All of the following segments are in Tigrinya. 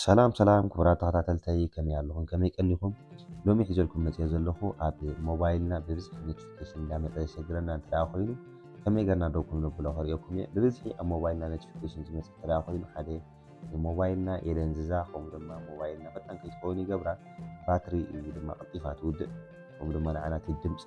ሰላም ሰላም ክቡራት ተኸታተልተይ፣ ከመይ ኣለኹም? ከመይ ቀኒኹም? ሎሚ ሒዘልኩም መፅየ ዘለኹ ኣብ ሞባይልና ብብዝሒ ኖቲፊኬሽን እንዳመፀ ዘሸግረና እንተ ደኣ ኮይኑ ከመይ ገርና ደው ከም ነብሎ ከርእየኩም እየ። ብብዝሒ ኣብ ሞባይልና ኖቲፊኬሽን ዝመፅእ እንተ ደኣ ኮይኑ ሓደ ሞባይልና የደንዝዛ፣ ከምኡ ድማ ሞባይልና ፈጣን ከይትኸውን ይገብራ፣ ባትሪ እዩ ድማ ቀልጢፋ ትውድእ፣ ከምኡ ድማ ንዓና እቲ ድምፂ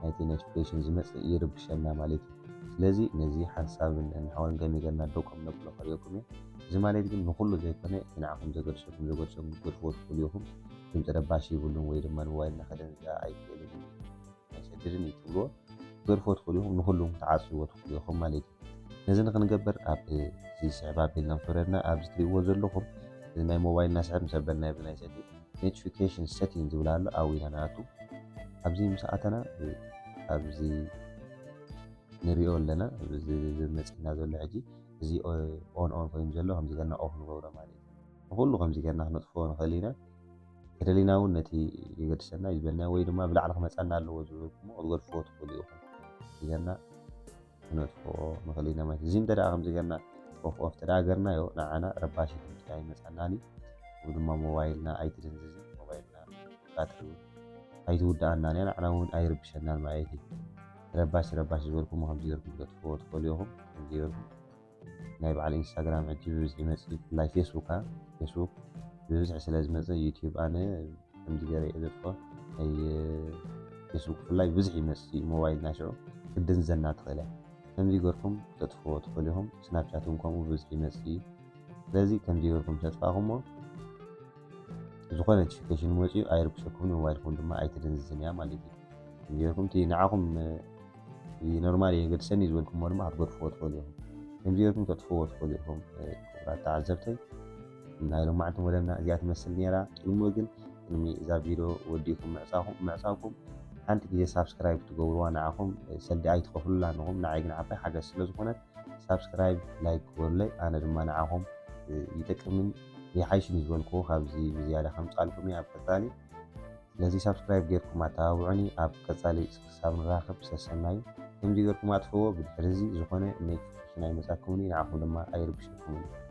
ናይቲ ኖቲፊኬሽን ዝመፅእ ይርብሸና ማለት እዩ። ስለዚ ነዚ ሓንሳብ ንሓውን ከመይ ገርና ደው ከም ነብሎ ከርእየኩም እየ። እዚ ማለት ግን ንኹሉ ዘይኮነ፣ እቲ ንዓኹም ዘገድሰኩም ዘገድሰኩም ክትገድፍዎ ትኽእሉ ኢኹም። ድምፂ ረባሺ ይብሉን ወይ ድማ ንሞባይልና ከደንዝዛ ኣይክእልን እዩ፣ ኣይሰድድን እዩ ትብልዎ ክትገድፍዎ ትኽእሉ ኢኹም። ንኹሉ እውን ክትዓፅይዎ ትኽእሉ ኢኹም ማለት እዩ። ነዚ ንክንገብር ኣብ እዚ ስዕብ ኣቢልና ንፍረድና ኣብዚ ትሪእዎ ዘለኹም እዚ ናይ ሞባይልና ስዕብ ምስ ኣበልና ኣብዚ ናይ ሰቲ ኖቲፊኬሽን ሴቲንግ ዝብል ኣሎ፣ ኣብኡ ኢና ንኣቱ። ኣብዚ ምስ ኣተና ኣብዚ ንሪኦ ኣለና፣ እዚ መፂና ዘሎ ሕጂ እዚ ኦን ኦን ኮይኑ ዘሎ ከምዚ ገርና ኦፍ ንገብሮ ማለት እዩ። ንኹሉ ከምዚ ገርና ክነጥፍዎ ንኽእል ኢና። ተደሊና እውን ነቲ ይገድሰና እዩ ዝበልና ወይ ድማ ብላዕሊ ክመፀና ኣለዎ ዝበልኩሞ ክትገድፍዎ ትኽእሉ ኢኹም። እዚ ገርና ክነጥፍዎ ንኽእል ኢና ማለት እዩ። እዚ እንተ ደኣ ከምዚ ገርና ኦፍ ኦፍ እንተ ደኣ ገርናዮ ንዓና ረባሺ ድምፂ ኣይመፀናን እዩ። ወይ ድማ ሞባይልና ኣይትድንዝዝን፣ ሞባይልና ባትሪ እውን ኣይትውድኣናን እያ፣ ንዓና እውን ኣይርብሸናን ማለት እዩ። ረባሽ ረባሽ ዝበልኩሞ ከምዚ ገርኩም ክተጥፍዎ ትኽእሉ ኢኹም። ከምዚ ገርኩም ናይ በዓል ኢንስታግራም ሕጂ ብብዝሒ ይመፅእ፣ ብፍላይ ፌስቡክ፣ አ፣ ፌስቡክ ብብዝሒ ስለ ዝመፅእ ዩቲዩብ ኣነ ከምዚ ገይረ እየ ዘጥፍኦ። ናይ ፌስቡክ ብፍላይ ብብዝሒ ይመፅእ እዩ፣ ሞባይልና ሽዑ ክትድንዝዘና ትኽእል እያ። ከምዚ ገርኩም ተጥፍዎ ትኽእሉ ኢኹም። ስናፕቻት እውን ከምኡ ብብዝሒ ይመፅእ እዩ። ስለዚ ከምዚ ገርኩም ተጥፋእኩሞ ዝኾነ ኖቲፊኬሽን መፂኡ ኣይርብሸኩምን፣ ሞባይልኩም ድማ ኣይትድንዝዝን እያ ማለት እዩ። ከምዚ ገርኩም እቲ ንዓኹም እ፣ ኖርማል እየ ገድሰኒ ዝበልኩሞ ድማ ክትገድፍዎ ትኽእሉ ኢኹም። ከምዚ ገርኩም ተጥፍዎ ትኽእሉ ኢኹም። እ፣ ክቡራት ተዓዘብተይ፣ ናይ ሎማዕንቲ መደብና እዚኣ ትመስል ነይራ። ቅድሚ ግን ቅድሚ እዛ ቪድዮ ወዲእኩም ምዕጻኹም ምዕጻውኩም ሓንቲ ግዜ ሳብስክራይብ ትገብርዋ ንዓኹም፣ እ፣ ሰልዲ ኣይትኸፍሉላ ንኹም፣ ንዓይ ግን ዓባይ ሓገዝ ስለ ዝኾነት ሳብስክራይብ፣ ላይክ ግበሩለይ። ኣነ ድማ ንዓኹም፣ እ፣ ይጠቅምን ይሓይሽን እዩ ዝበልኩዎ ካብዚ ብዝያዳ ከምጻልኩም እየ ኣብ ቀጻሊ። ስለዚ ሳብስክራይብ ጌርኩም ኣተባብዑኒ። ኣብ ቀጻሊ ክሳብ ንራኸብ ሰሰናዩ። ከምዚ ጌርኩም ኣጥፍዎ። ብድሕሪ እዚ ዝኾነ ኖቲፊኬሽን ኣይመጻኩምን እዩ፣ ንዓኹም ድማ ኣይርብሸኩምን እዩ።